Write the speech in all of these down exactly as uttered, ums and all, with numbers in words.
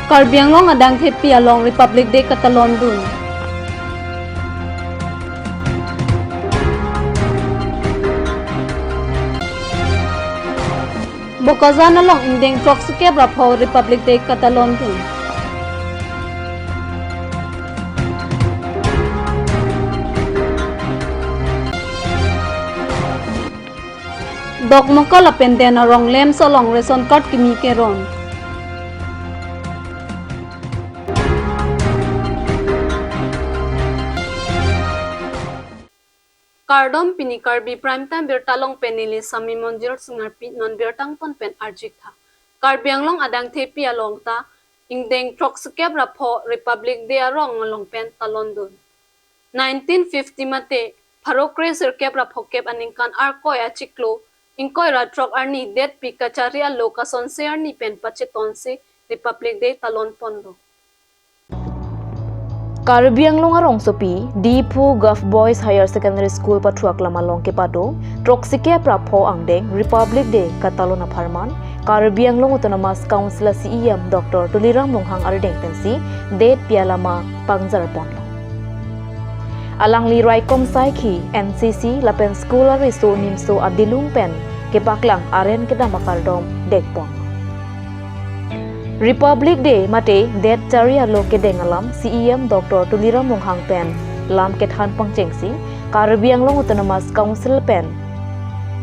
Karbi Anglong adang thepi along Republic Day katalon dun. Bokajan along ingdeng throksi kep ra pho Republic Day katalon dun. Dokmoka lapen Den Arong LAMPS along ration card kimi keron. Kardom, pini Karbi Prime Time birta along pen neli Sami Monjir Singarpi, non birta angton pen arjik tha. Karbi Anglong adang thepi along ta ingdeng throksi kep ra pho Republic Day arong along pen talon dun. Nineteen fifty mate pharo kre sirkep ra phokep aningkan Arkoi achiklo ingkoi ra throk arni detpi kachari alo kasonse arni pen pachetonsi Republic Day talon ponlo. Karbi Anglong arongsopi Diphu Govt Boys Higher Secondary School pathuak lam along kepado throksi kep ra pho angdeng Republic Day katalon apharman Karbi Anglong Autonomous Council a CEM Doctor Tuliram Ronghang arideng pensi detpi alama pangjar ponlo. Alangli raikom saikhi, NCC lapen school ariso nimso adilung pen kepaklang aren kedam akardom dek pon. Republic Day mate det chari alo kedeng alam CEM Doctor Tuliram Ronghang pen lam kethan pangchengsi Karbi Anglong Autonomous Council pen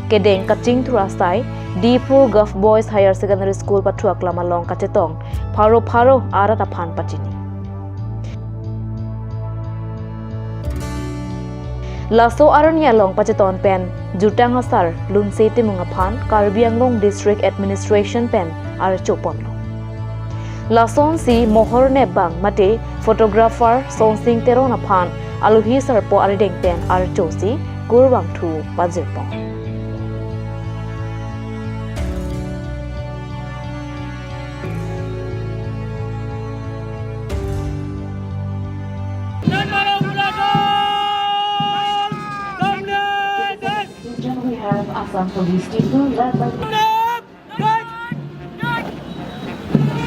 kedeng kachingthur asai Diphu Govt Boys Higher Secondary School pathuak lam along kachetong pharo pharo arat aphan pachini. Laso arni along pacheton pen jutang asar Lunse Timung aphan Karbi Anglong District Administration pen archo ponlo. Lasonsi mohor nepbang mate photographer Sonsing Teron aphan alohi sarpo arideng pen archosi kurvangthu pajirpon. We have Assam Police team led by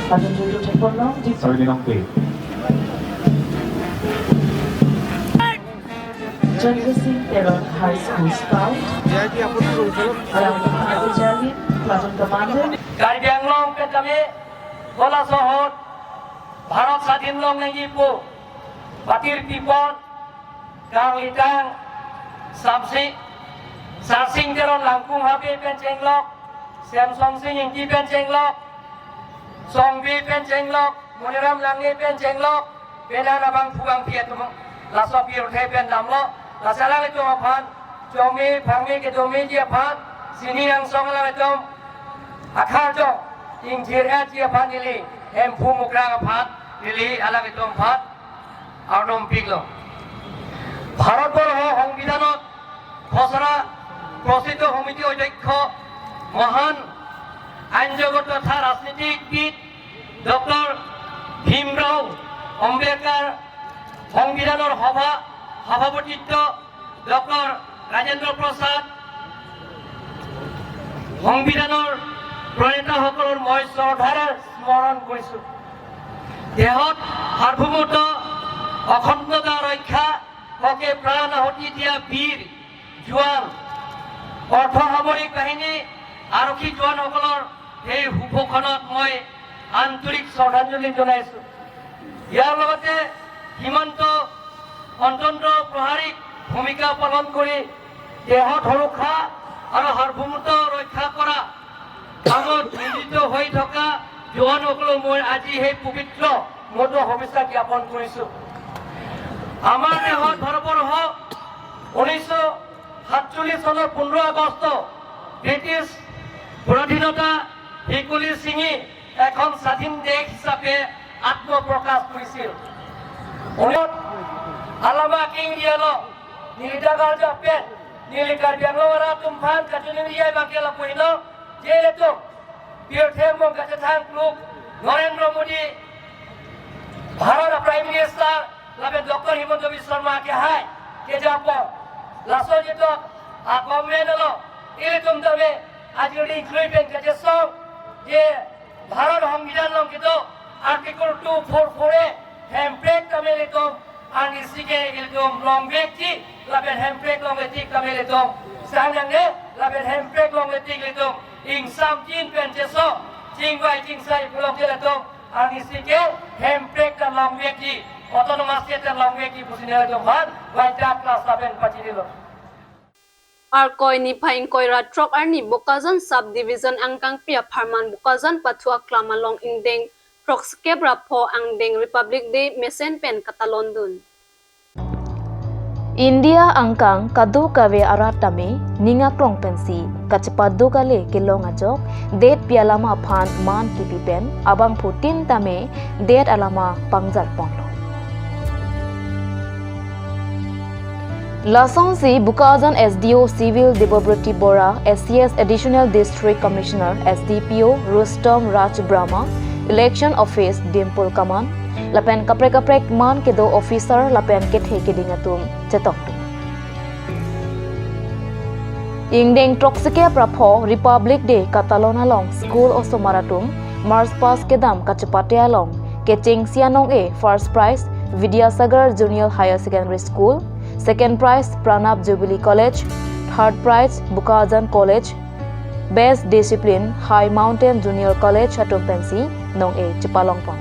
Pasanjali Chepolong, Sorry, Dinong Pei. Chandra Singh Teron High School Scout, Ramdhan Adhijali, Platoon Commander. Karbi Anglong pen kami bola sohot Bharat Sadhin longnangji pu patir pipon Karlitang Samsi, Sarsing Teron Langkung Habe pen chenglok, Semsonsing Ingti pen chenglok, Songbi pen chenglok, Moniram Lange pen chenglok, penang abangphu bangphi atum laso pirthe pen damlo, laso alanglitum aphan, chomi phangmi kedomeji aphan, sini angsong alanglitum, akharjong ingthir-etji aphan neli, Hemphu Mukrang aphan neli alanglitum aphan ardom piklo. Bharatvarsha সংবিধানত খচৰা প্ৰস্তুত সমিতি অধ্যক্ষ মহান আইন জগত তথা ৰাজনীতিবিদ ডক্টৰ ভীমৰাও আম্বেদকাৰ, সংবিধানৰ সভা সভাপতিত্ব ডক্টৰ ৰাজেন্দ্ৰ প্ৰসাদ, সংবিধানৰ প্ৰণেতাসকলৰ মই শ্ৰদ্ধাৰে স্মৰণ কৰিছো। দেশত সাৰ্বভৌমত্ব, অখণ্ডতা ৰক্ষা হকে প্ৰাণ আহুতি দিয়া বীৰ জোৱান, অৰ্ধসামৰিক বাহিনী, আৰক্ষী জোৱানসকলৰ সেই শুভক্ষণত মই আন্তৰিক শ্ৰদ্ধাঞ্জলি জনাইছো। ইয়াৰ লগতে সীমান্ত অত্যন্ত প্ৰহৰীক ভূমিকা পালন কৰি দেশত সুৰক্ষা আৰু সাৰ্বভৌমত্ব ৰক্ষা কৰা কামত নিয়োজিত হৈ থকা জোৱানসকলক মই আজি সেই পবিত্ৰ মুহূৰ্তত শুভেচ্ছা জ্ঞাপন কৰিছো। আমাৰ দেশত ভাৰতবৰ্ষ ঊনৈছশ সাতচল্লিছ চনৰ পোন্ধৰ আগষ্ট ব্ৰিটিছ পৰাধীনতা শিকলি ছিঙি এখন স্বাধীন দেশ হিচাপে আত্মপ্ৰকাশ কৰিছিল। Unot alama king dialo, neli dagar japen, neli Karbi Anglong arat atum aphan kachiningri abang ke lapu helo, je ilitum pirthe angbong kachethang kluk Narendra Modi, Bharat a Prime Minister, lapen Doctor Himanta Biswa Sarma kehai kejapon. Laso jitu a government alo, ilitum tame ajuri klui pen kachesong, je Bharat Hongbidan along kedo Article two four four A, Hemprek tame ilitum arnisi ke ilitum longvekji, lapen Hemprek longvekji tame ilitum sang nangne, lapen Hemprek longvekji ilitum ingsamjin pen cheso, chingvai chingsai pulok ilitum arnisi ke Hemprek ta longvekji, Autonomous State ta longvekji pusi ilitum aphan Vaidyas class lapen pachinilo. Arkoi niphai ingkoi ra throk arni Bokajan Sub Division angkangpi apharman Bokajan pathu aklam along ingdeng throksi kep ra pho angdeng Republic Day mesen pen katalondun. India angkang kadokave arat tame ning aklong pensi kachepaduk ale kelong ajok detpi alama aphan man kipi pen abangphutin tame det alama pangjar ponlo. Lasonsi Bokajan S D O Civil Debobroti Bora, S C S Additional District Commissioner, S D P O Rustom Raj Brahma, Election Office Dimple Kaman, lapen kaprek kaprek man kedo officer lapen kethe keding atum chetongdun. Ingdeng throksi kep ra pho Republic Day katalon along school osomar atum march past kedam kachepate along kechengsi anong-e first prize Vidyasagar Junior Higher Secondary School, second prize Pranab Jubilee College, third prize Bokajan College, best discipline High Mountain Junior College atum pensi nong-e chepalong pon.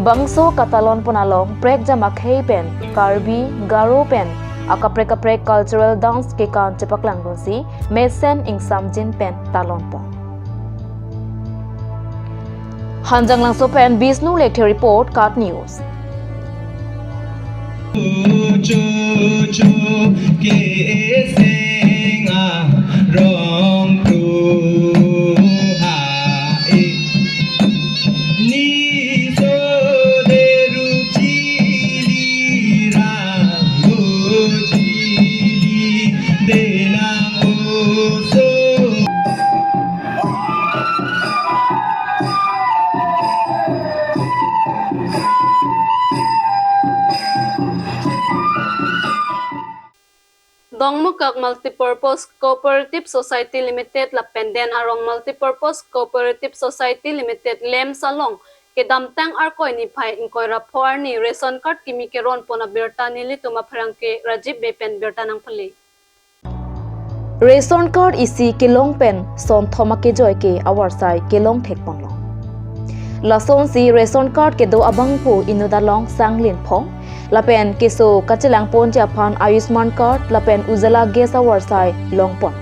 Bangso katalon pon along prekjam akhei pen Karbi, Garo pen akaprek kaprek cultural dance kekan chepaklangdunsi mesen ingsamjin pen talon pon. Hanjanglangso pen Bishnu Lekthe report, KAT News. Dongmukak Multipurpose Cooperative Society Limited lapen Den Arong Multipurpose Cooperative Society Limited LAMS along kedamtang Arkoi niphai ingkoi ra pho arni ration card kimi keron pon abirta nelitum apherangke Rajiv Bey pen birta nangpale. Ration card isi kelong pen sonthom akejoi ke avarsai kelong thek ponlo. Lasonsi ration card kedo abangphu inut along sang linphong lapen keso kachelang ponji aphan Ayushman card lapen Ujjwala gas avarsai long pon.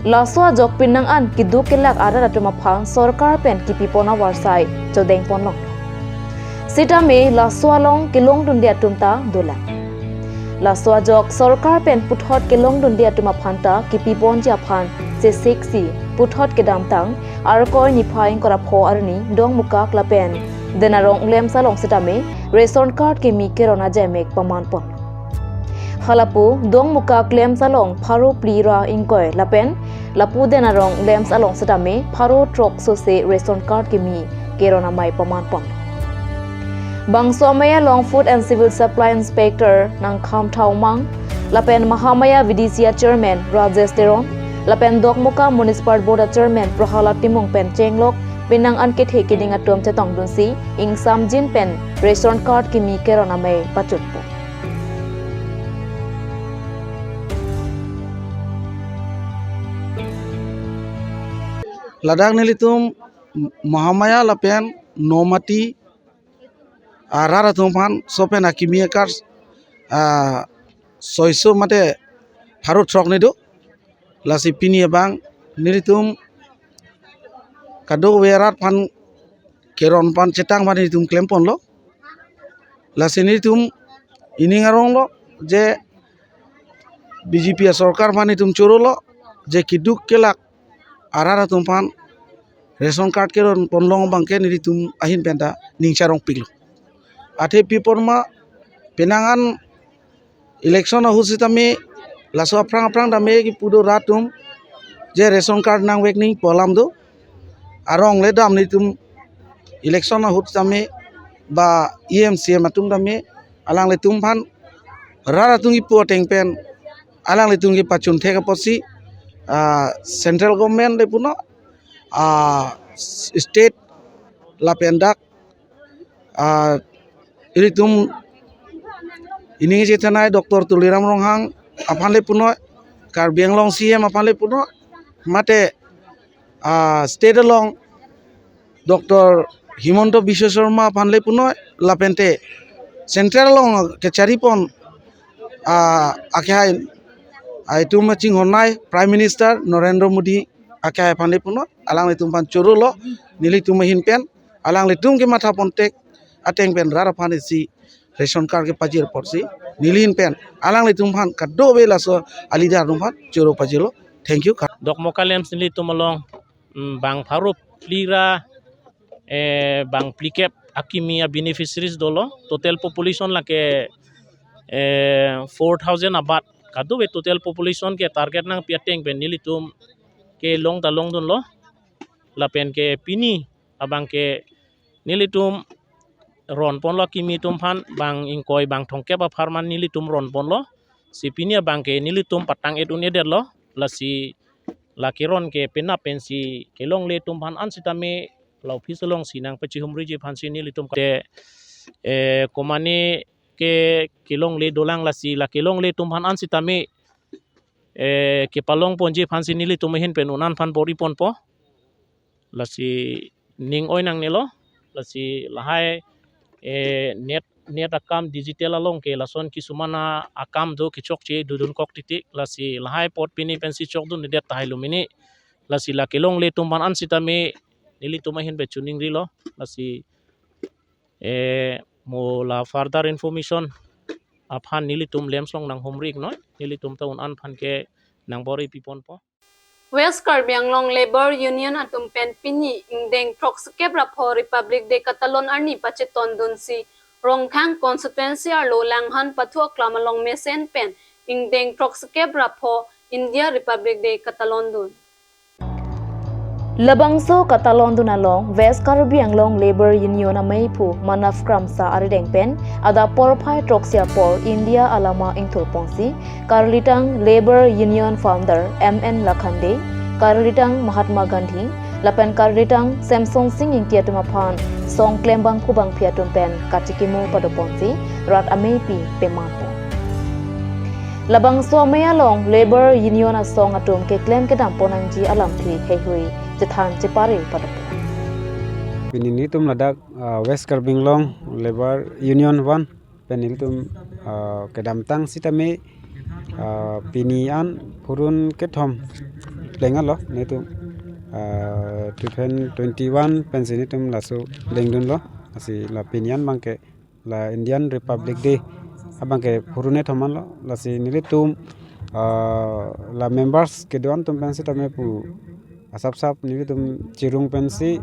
Laso ajok penang an keduk kelak arat atum aphan sorkar pen kipi pon avarsai chodeng ponlong. Sitame laso along kelongdunde atum ta dolang. Laso ajok sorkar pen puthot kelongdunde atum aphan ta kipi ponji aphan cheseksi puthot kedamtang Arkoi niphai ingkoi ra pho arni Dongmukak lapen Den Arong LAMS along sitame ration card kimi keron ajaimek paman pon. Halapu Dongmukak LAMS along pharo phli ra ingkoi lapen lapu Den Arong LAMS along sitame pharo throk sose ration card kimi keron amei paman pon. Bangso amei along Food and Civil Supply Inspector Nangkham Thaumang lapen Mahamaya V D C a Chairman Rajesh Teron lapen Dongmukak Municipal Board a Chairman Prahalad Timung pen chenglok penang an kethe keding atum chetongdunsi ingsamjin pen ration card kimi keron amei pachunpo. Ladak nelitum Mahamaya lapen Nomati arat atum aphan sopen akimi a-card, ah, soiso mate pharo throk ni do. Lasi pini abang nelitum kadokave arat aphan keron pan chetang pan nelitum klem ponlo. Lasi nelitum ining aronglo je B J P a sorkar aphan nelitum chorolo je keduk kelak arat atum aphan ration card keron ponlong abangke nelitum ahin penta ning charongpiklo. Athe pi apot ma penang an election ahut sitame laso aphrang aphrang tame kipu do rat atum je ration card nangvek nangji pu alam do. arong le dam nelitum election ahut tame ba E M C M atum tame alanglitum aphan rat atum kipu ateng pen alanglitum kepachun thek apotsi, ah, central government le punon, ah, state lapen dak, ah, ilitum ining chethanai Doctor Tuliram Ronghang aphan le punon, Karbi Anglong C M aphan le punon, mate, ah, state along Doctor Himanta Biswa Sarma aphan le punon, lapente central along kacharipon, ah, akhai, ah, itum chinghonnai Prime Minister Narendra Modi akhai aphan le punon, alanglitum aphan choro lo, nelitum ahin pen alanglitum kematha ponthek ateng pen rat aphan isi ration card kepajir apotsi neli ahin pen alanglitum aphan kadokave laso a-leader atum aphan choro pajirlo. Thank you. Dokmoka LAMPS nelitum along, mm, bang pharo phli ra, eh, bang phlikep akimi a-beneficiaries dolo. Total population lake, eh, four thousand abat. Kadokave total population ke target nangpi ateng pen nelitum kelong ta longdunlo. Lapen ke pini abang ke nelitum ronponlo akimi atum aphan, bang ingkoi bang thomkep apharman nelitum ronponlo. Si pini abang ke nelitum patang-et un-edetlo. Lasi la keron ke penap pensi kelongle atum aphan an sitame la office alongsi nangpachihumriji aphansi nelitum te, eh, komane ke kelongle dolang, lasi la kelongle atum aphan an sitame, eh, kepalong ponji aphansi nelitum ahin pen un-an aphan bor-i ponpo. Lasi ning oi nangnelo, lasi lahai, eh, net, net akam digital along ke lason kisuman a-, akam do kechokche dodun kok titik, lasi lahai apot pini pensi chokdundedet tahai lumini. Lasi la kelongle atum aphan an sitame nelitum ahin pen choningrilo. Lasi, eh, mo la further information aphan nelitum LAMPS along nanghumri-iknoi, nelitum ta un-an aphan ke nangbor-i piponpo. West Karbi Anglong Labour Union atum pen pini ingdeng throksikep ra pho Republic Day katalon arni pachetondunsi Rongkhang constituency arlo Langhan pathu aklam along mesen pen ingdeng throksikep ra pho India Republic Day katalondun. Labangso katalondun along West Karbi Anglong Labour Union ameiphu Manav Kramsa arideng pen adap porphai throksi apor India alama ingthurponsi karlitang Labour Union founder M N Lakhande, karlitang Mahatma Gandhi lapen karlitang Semsonsing Ingti atum aphan song klembangphu bangphi atum pen kachikimo padoponsi rat ameipi pemanpon. Labangso amei along Labour Union asong atum keklem kedampon nangji alamthe heihui chethan chepare padopon. Pini nelitum ladak, ah, West Karbi Anglong Labour Union one pen nelitum, ah, kedamtang sitame, ah, pini an phurun kethom plenglo nelitum, ah, two thousand twenty-one pensi nelitum laso plengdunlo, lasi la pini an abang ke la Indian Republic Day abang ke phurun kethom anlo, lasi nelitum, ah, la members kedo-an atum pen sitame pu asapsap nelitum chirung pensi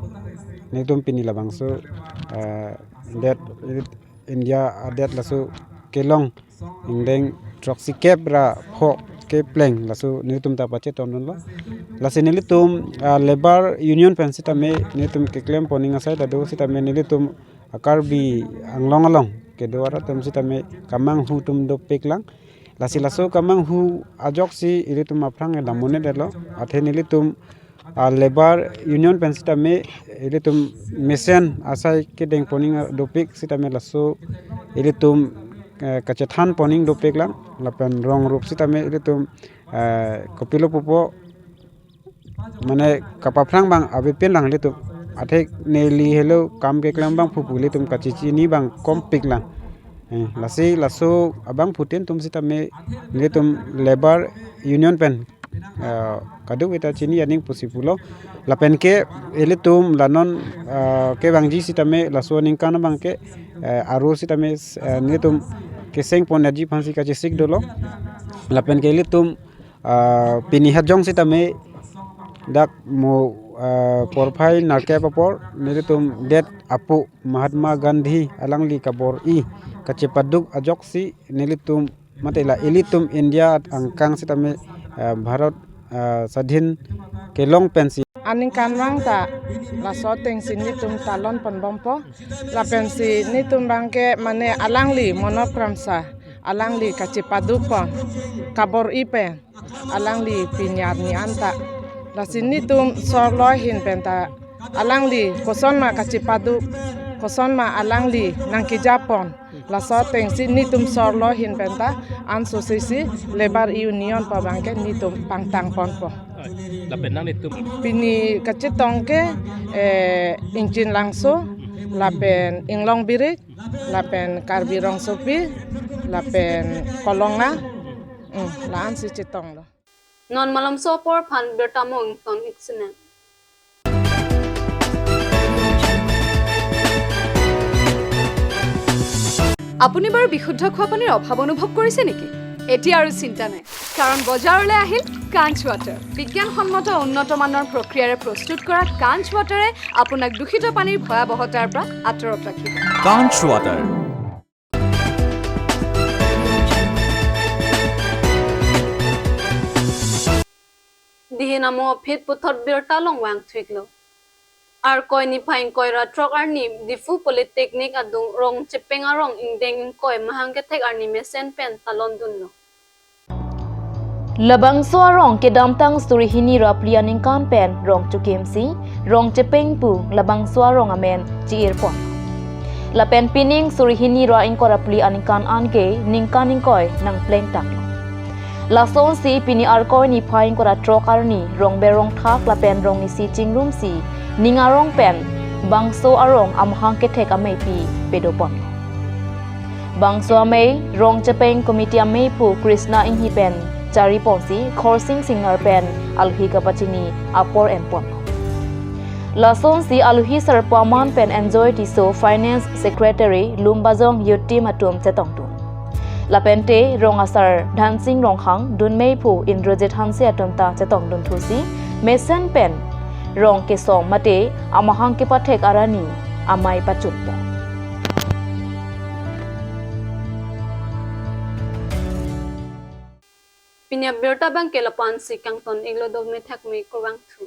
nelitum pini labangso, ah, det India adet laso kelong ingdeng throksikep ra pho kepleng laso nelitum ta pachetondunlo. Lasi nelitum, ah, Labour Union pen sitame nelitum keklem poning asai ta do sitame nelitum a-Karbi Anglong along kedo arat atum sitame kamanghu atum dopiklang. Lasi laso kamanghu ajoksi ilitum aphrang ke damone detlo. Athe nelitum, ah, Labour Union pen sitame ilitum mesen asai kedeng poning dopik sitame laso ilitum, eh, kachethan poning dopiklang. Lapen rong rup sitame ilitum, eh, kopilo pupo mane kapaphrang abang avepinlang ilitum. Atheke neli helo kam keklem abangphu pu ilitum kachechini abang kompiklang. Eh, lasi laso abangphutin atum sitame nelitum Labour Union pen, eh, kadokave ta chini aning pusi pulo. Lapen ke ilitum la non, eh, kevangji sitame laso aningkan abang ke, eh, aro sitame, eh, nelitum keseng pon aji aphansi kachesik dolo. Lapen ke ilitum, ah, pini hajong sitame dak mo, ah, porphai nerkep apor nelitum det apo Mahatma Gandhi alangli kabor-i kachepaduk ajoksi nelitum mate la ilitum India angkang sitame, ah, Bharat, ah, Sadhin kelong pensi aningkanvang ta laso atengsi netum talon ponbompo. Lapensi netum abangke mane alangli Monop Kramsa, alangli kachepaduk pon kabor-i pen alangli pini arni anta. Lasi netum sorlo ahin penta alangli kosonma kachepaduk, kosonma alangli nangkejapon, laso atengsi netum sorlo ahin penta ansose si Labour Union pu abangke netum pangtang ponpo. Lapen nanglitum? Pini kachetong ke, eh, Ingchin Langso, lapen Inglong Birik, lapen Karbi Rongsopi, lapen Kolonga, hmm, la-ansi chetonglo. Non malomso apor aphan birta mo ington ik sine. আপুনি বাৰু বিশুদ্ধ খোৱা পানীৰ অভাৱ অনুভৱ কৰিছে নেকি? এতিয়া আৰু চিন্তা নাই, কাৰণ বজাৰলৈ আহিল কাঞ্চ ৱাটাৰ। বিজ্ঞানসন্মত উন্নত মানৰ প্ৰক্ৰিয়াৰে প্ৰস্তুত কৰা কাঞ্চ ৱাটাৰে আপোনাক দূষিত পানীৰ ভয়াৱহতাৰ পৰা আঁতৰত ৰাখিব। Kanch Water. Dihin amo aphi puthot birta along vangthu iklo. Arkoi niphai ingkoi ra throk arni Diphu Polytechnic adung Rongchepeng arong ingdeng ingkoi mahang kethek arni mesen pen talon dunlo. Labangso arong kedamtang suri hini ra phli aningkan pen rong chokimsi Rongchepeng pu labangso arong amen chi-ir pon. Lapen pining suri hini ra ingkoi ra phli aningkan anke ningkan ingkoi nangplengtanglo. Lasonsi pini Arkoi niphai ingkoi ra throk arni rongber rongthak lapen rong isi chingrumsi ning arong pen bangso arong amahang kethek ameipi pedo ponlo. Bangso amei Rongchepeng Committee amei pu Krishna Inghi pen chari ponsi Khorsing Singnar pen alohi kapachini apor en ponlo. Lasonsi alohi sarpo aman pen Enjoy Tisso, Finance Secretary, Lumbajong Youth Team atum chetongdun. Lapente rong asar Dhansing Ronghang, dunmei pu Indrajit Hanse atum ta chetongdunthusi mesen pen rong kesong mate amahang kepathek arni amei pachunpo. Pini abirta abangke lapu-ansi kangton iklo, dome thakme kurvangthu.